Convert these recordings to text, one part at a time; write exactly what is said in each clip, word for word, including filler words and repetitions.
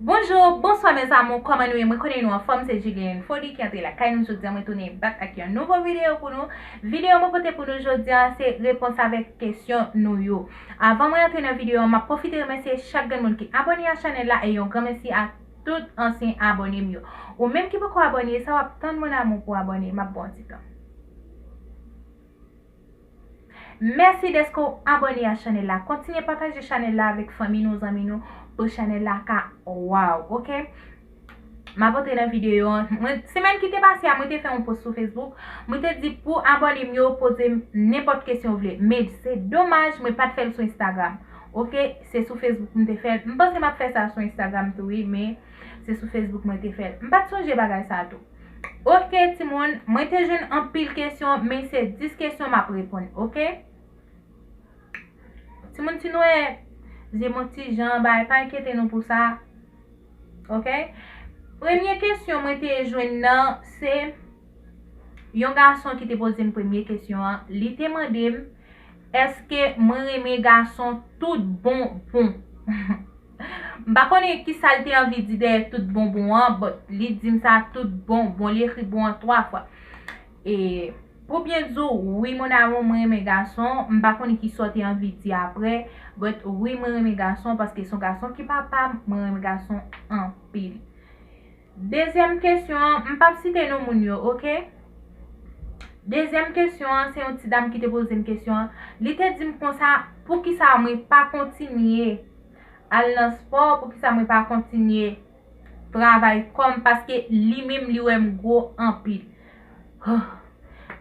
Bonjou, bonswa mes amours, kòman nou ye? Mwen konnen nou anfòm, se Julienne Fody ki antre lakay nou jodi a. Mwen tounen back ak yon nouvo videyo pou nou. Videyo mwen pote pou nou jodi a se repons avèk kesyon nou yo. Avan mwen antre nan videyo an, m ap pwofite remèsye chak grenn moun ki abòne a chanèl la e yon gran mèsi a tout ansyen abòne m yo. Ou menm ki poko abòne, sa w ap tann mon amour pou abòne, m ap ba w ti tan. Mèsi dèske w abòne a chanèl la. Kontinye pataje chanèl la avèk fanmi nou, zanmi nou, pou chanèl la ka wow, oke? M ap antre nan videyo an. Mwen, semèn ki te pase a, mwen te fè yon post sou Facebook. Mwen te di pou abòne m yo poze m nenpòt kesyon w vle. Men se domaj mwen pa t fè l sou Instagram. Oke, se sou Facebook mwen te fè l. M panse m ap fè sa sou Instagram tou, wi, men se sou Facebook mwen te fè l. M pa t sonje bagay sa a tou. Oke, timoun, mwen te jwenn anpil kesyon, men se dis kesyon m ap reponn, oke? Timoun, si nou wè zye m yon ti jan bay, pa enkyete nou pou sa. Oke? Premye kesyon mwen te jwenn nan, se yon gason ki te poze m premye kesyon an. Li te mande m, èske mwen renmen gason tout bon bon? M pa konnen ki sa l te anvi di dèyè tout bon bon an, but li di m sa tout bon bon. Li ekri bon an twa fwa. E, pou byen di w, wi, mon amour, mwen renmen gason. M pa konnen ki sa w te anvi di apre, but wi, mwen renmen gason paske se yon gason ki papa m. Mwen renmen gason anpil. Dezyèm kesyon an, m p ap site non moun yo, oke? Dezyèm kesyon an, se yon ti dam ki te poze m kesyon an. Li te di m konsa, poukisa mwen pa kontinye al nan spò, poukisa mwen pa kontinye travay kò m, paske li menm li wè m gwo anpil.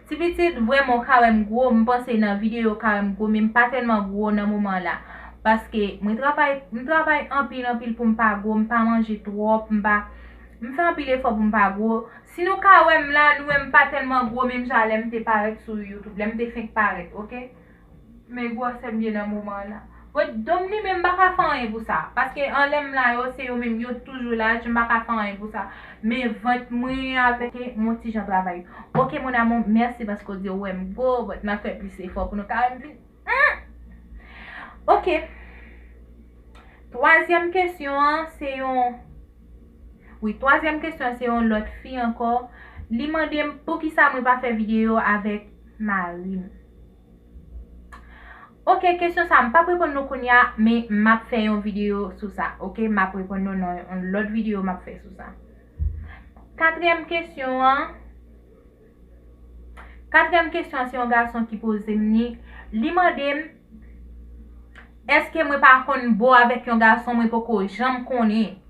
Ti pitit, vrèman w ka wè m gwo, m panse nan videyo w ka wè m gwo, men m pa tèlman gwo nan moman la. Paske mwen travay, m travay anpil, anpil pou m pa gwo, m pa manje twòp, m pa, m fè anpil efò pou m pa gwo. Si nou ka wè m la, nou wè m pa tèlman gwo, menm jan lè m te parèt sou YouTube, lè m te fenk parèt, oke? Men gwosè m ye nan moman an la. But do m li menm m pa ka fè anyen pou sa. Paske anlè m la yo, se yo menm, yo toujou la, m pa ka fè anyen pou sa. Men vant mwen avèk mon ti jan travay. Oke, mon amour, mèsi paske w di w wè m gwo, but n ap fè plis efò pou nou ka wè m plis. Hmm! Oke. Twazyèm kesyon an, se yon, wi, twazyèm kesyon an, se yon lòt fi ankò. Li mande m poukisa mwen pa fè videyo avèk mari m. Oke, kesyon sa a, m p ap reponn nou kounye a, men m ap fè yon videyo sou sa. Oke, m ap reponn nou nan yon lòt videyo m ap fè sou sa. Katriyèm kesyon an, katriyèm kesyon an, se yon gason ki poze m li. Li mande m, èske mwen pa konn bo avèk yon gason mwen poko janm konnen?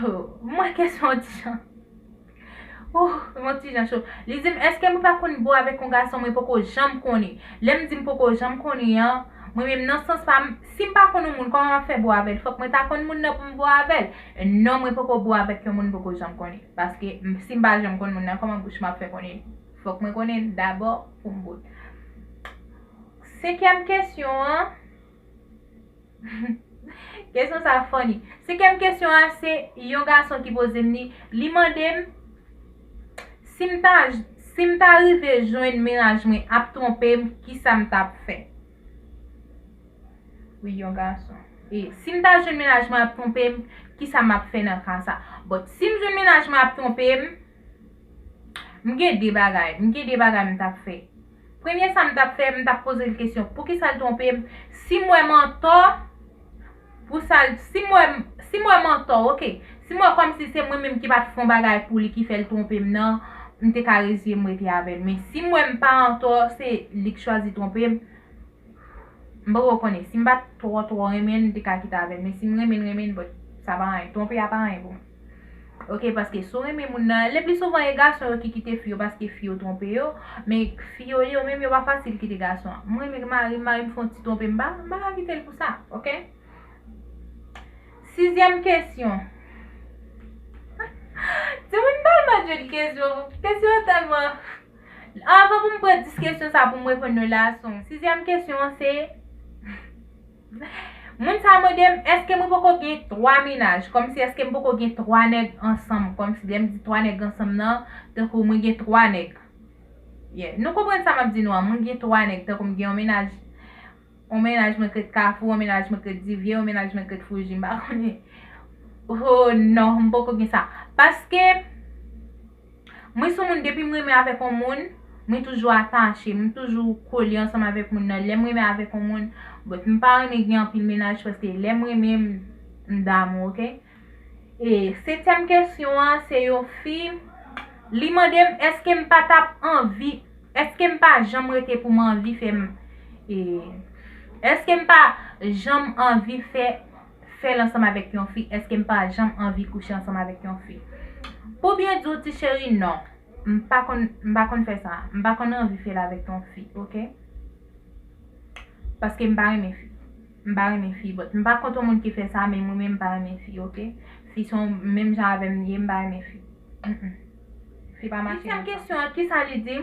Oh, mwen kesyon yon ti jan. Oh, yon ti jan cho. Li di m, èske mwen pa konn bo avèk yon gason mwen poko janm konnen? Lè m di m poko janm konnen an, mwen menm nan sans pa m, si m pa konn yon moun, kòman m ap fè bo avè l? Fòk mwen ta konn moun nan pou m bo avè l. Non, mwen poko bo avèk yon moun m poko janm konnen. Paske m, si m pa janm konn moun nan, kòman bouch m ap fè konnen li? Fòk mwen konnen l dabò pou m bo l. Senkyèm kesyon an, kesyon sa funny. Senkyèm kesyon an, se yon gason ki poze m li. Li mande m, si m ta, si m ta rive jwenn mennaj mwen ap twonpe m, kisa m t ap fè? Wi, yon gason. E si m ta jwenn mennaj mwen ap twonpe m, kisa m ap fè nan ka sa? But si m jwenn mennaj mwen ap twonpe m, m gen de bagay. M gen de bagay m t ap fè. Premye sa m t ap fè, m t ap poze l kesyon, poukisa l twonpe m? Si m wè m antò, pou sa l, si m wè m, si m wè m antò, oke. Si m wè kòmsi se mwen menm ki pa t fè yon bagay pou li ki fè l twonpe m nan, m te ka reziye m rete avè l. Men si m wè m pa antò, se li k chwazi twonpe m, m poko konnen. Si m pa t twò, twò renmen l, m te ka kite avè l. Men si m renmen l, renmen l, but sa pa anyen. Twonpe a pa anyen pou mwen. Oke, paske si w renmen moun nan, le pli souvan e gason yo ki kite fi yo paske fi yo twonpe yo, men fi yo, yo menm yo pa fasil kite gason an. Mwen renmen mari m, mari m fè yon ti twonpe m, m pa, m pa ka kite l pou sa, oke? Sizyèm kesyon. Timoun tèlman jwenn kesyon. Kesyon tèlman. Avan pou m pran dis kesyon sa pou m reponn nou la, se yon sizyèm kesyon an se, moun sa mande m, èske mwen poko gen twa mennaj? Kòmsi èske m poko gen twa nèg ansanm? Kòmsi lè m di twa nèg ansanm nan, tankou mwen gen twa nèg. Yeah. Nou konprann sa m ap di nou an, mwen gen twa nèg, tankou m gen yon mennaj, yon mennaj mwen k ret Kafou, yon mennaj mwen k ret Divye, yon mennaj mwen k ret Fouji, m pa konnen. Oh non, m poko gen sa. Paske mwen se yon moun, depi m renmen avèk yon moun, mwen toujou atache, mwen toujou kole ansanm avèk moun nan. Lè m renmen avèk yon moun, but m pa renmen gen anpil mennaj paske lè m renmen, m, m damou, oke? E setyèm kesyon an, se yon fi, li mande m èske m pa t ap anvi, èske m pa janm rete pou m anvi fè m, e, èske m pa janm anvi fè, fè l ansanm avèk yon fi, èske m pa janm anvi kouche ansanm avèk yon fi? Pou byen di w, ti cheri, non. M pa konn, m pa konn fè sa. M pa konn anvi fè l avèk yon fi, oke? Paske m pa renmen fi. M pa renmen fi, but m pa kont yon moun ki fè sa, men mwen menm m pa renmen fi, oke? Fi se yon menm jan avè m ye, m pa renmen fi. Mm-mm. Fi pa mache. Dezyèm kesyon an, kisa li di?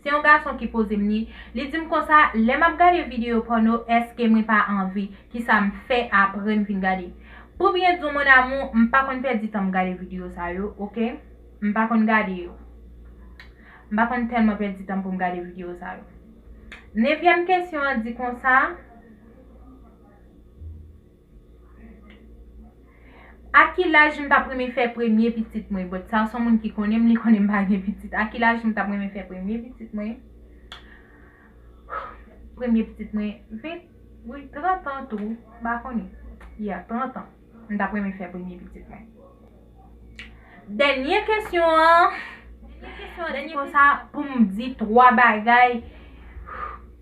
Se yon gason ki poze m li. Li di m konsa, lè m ap gade videyo pòno, èske mwen pa anvi? Kisa m fè apre m fin gade? Pou byen di w, mon amour, m pa konn pèdi tan m gade videyo sa yo, oke? M pa konn gade yo. M pa konn tèlman pèdi tan pou m gade videyo sa yo. Nevyèm kesyon an di konsa, a ki laj m t ap renmen fè premye pitit mwen? But sa se yon moun ki konnen m, li konnen m pa gen pitit. A ki laj m t ap renmen fè premye pitit mwen? Premye pitit mwen, ven, wi, trant an tou, m pa konnen. Yeah, trant an. M t ap renmen fè premye pitit mwen. Dènye kesyon an, dènye kesyon an di konsa pou m di twa bagay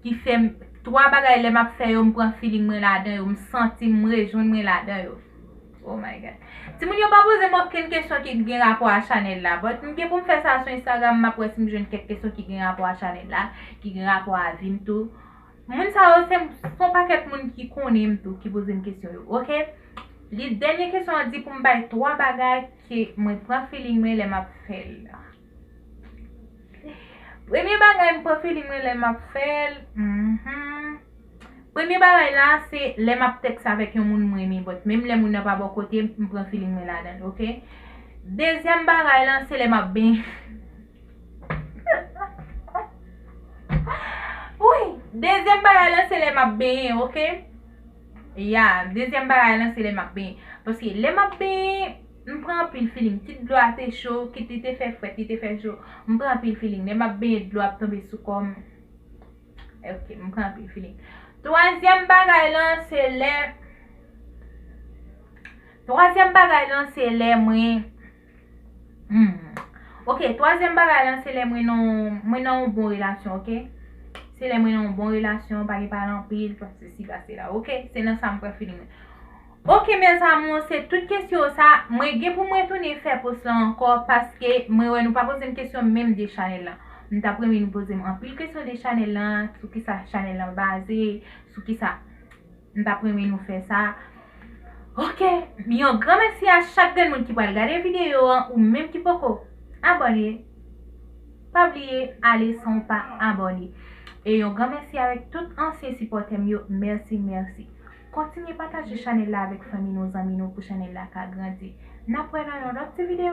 ki fè m, twa bagay lè m ap fè yo, m pran feeling mwen ladan yo, m santi m rejwenn mwen ladan yo. Oh my God. Timoun yo pa poze m okenn kesyon ki gen rapò a chanèl la, but m gen pou m fè sa sou Instagram, m ap wè si m jwenn kèk kesyon ki gen rapò a chanèl la, ki gen rapò a vi m tou. Moun sa yo se, se yon pakèt moun ki konnen m tou, ki poze m kesyon yo, oke? Li, dènye kesyon an di pou m bay twa bagay ke mwen pran feeling mwen lè m ap fè l. Premye bagay m pran feeling mwen lè m ap fè l, mhm. Premye bagay la, se lè m ap tèks avèk yon moun mwen renmen, but menm lè moun nan pa bò kote m, m pran feeling mwen ladan l, oke? Dezyèm bagay lan, se lè m ap benyen. Wi, dezyèm bagay lan, se lè m ap benyen, oke? Ya, dezyèm bagay lan, se lè m ap benyen. Paske lè m ap benyen, m pran anpil feeling. Kit dlo a te cho, kit li te fè frèt, li te fè cho, m pran anpil feeling. Lè m ap benyen, dlo ap tonbe sou kò m. Ok, m pran anpil feeling. Twazyèm bagay lan, se lè, twazyèm bagay lan, se lè mwen, hmm. Ok, twazyèm bagay lan, se lè mwen nan, mwen nan yon bon relasyon, ok? Se lè mwen nan yon bon relasyon, pa gen pale anpil, pa sesi, pa sela, ok? Se nan sa m pran feeling mwen. Ok, mes amours, se tout kesyon sa. Mwen gen pou mwen tounen fè post lan ankò, paske mwen wè nou pa poze m kesyon menm de chanèl lan. M t ap renmen nou poze m anpil kesyon de chanèl lan, sou kisa chanèl lan baze, sou kisa. M t ap renmen nou fè sa. Ok, yon gran mèsi a chak grenn moun ki pral gade videyo an, ou menm ki poko abòne. Pa bliye ale san w pa abòne. E yon gran mèsi avèk tout ansyen sipòtè m yo. Mèsi, mèsi. Kontinye pataje chanèl la avèk fanmi nou, zanmi nou pou chanèl la ka grandi. N ap wè nan yon lòt ti videyo.